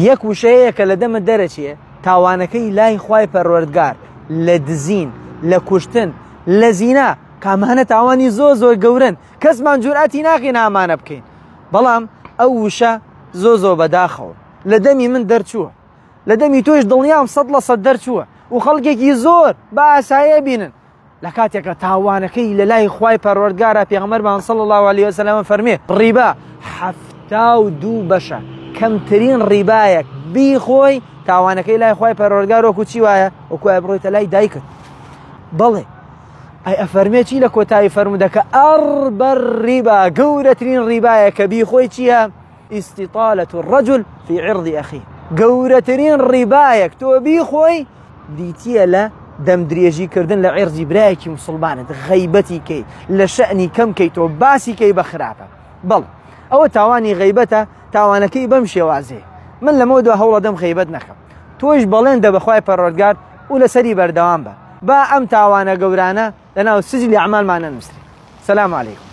یەک وشەیە کە لە دەمت دەرەچێ تاوانەکەی لای خوای پەروەردگار لە دزین لە کوشتن لە زینا کامانە تاوانی زۆر زۆر گەورن کەسمان جورئەتی ناکەین ئامانە بکەین بەڵام ئەو وشە زۆ زۆر بەداخەوە لە دەمی من دەرچووە لە دەمی تۆش دڵنیام 100% دەرچووە و خەڵکێکی زۆر بە ئاسایە بینن لە کاتێکە تاوانەکەی لە لای خوای پەروەردگارە پێغەمبەرمان صلی الله علیه وسلم فەرمێ ڕیبا 72 بەشە کەمترین ڕیبایەک بیخۆی تاوانەکەی لای خوای پەروەردگار وەکو چی وایە وەکو وایە بڕۆیتە لای دایکت بەڵێ ئەی ئەفەرمێ چی لە کۆتایی فەرمودەکە ئەڕبەر ڕیبا گەورەترین ڕیبایە کە بیخۆی چییە استطالة الرجل في عرض أخيه گەورەترین ڕیبایەک تۆ بیخۆی بریتییە لە دەمدرێژی کردن لە عێرزی برایەکی مسلمانت غەیبەتی کەی لە شەنی کەم کەی تۆ باسی کەی بە خراپە بەڵ ئەوە تاوانی غەیبەتە تاوانەکەی بەم شێوازێ من لەمە دو هەوڵەدەم غەیبەت نەکەم تۆش بەڵێن دە بەخوای پەروەردگار و لەسەری بەردەوام بە با ئەم تاوانە گەورانە لەناو سجلی ئەعمالمان نەنووسرێ سلام علیکم.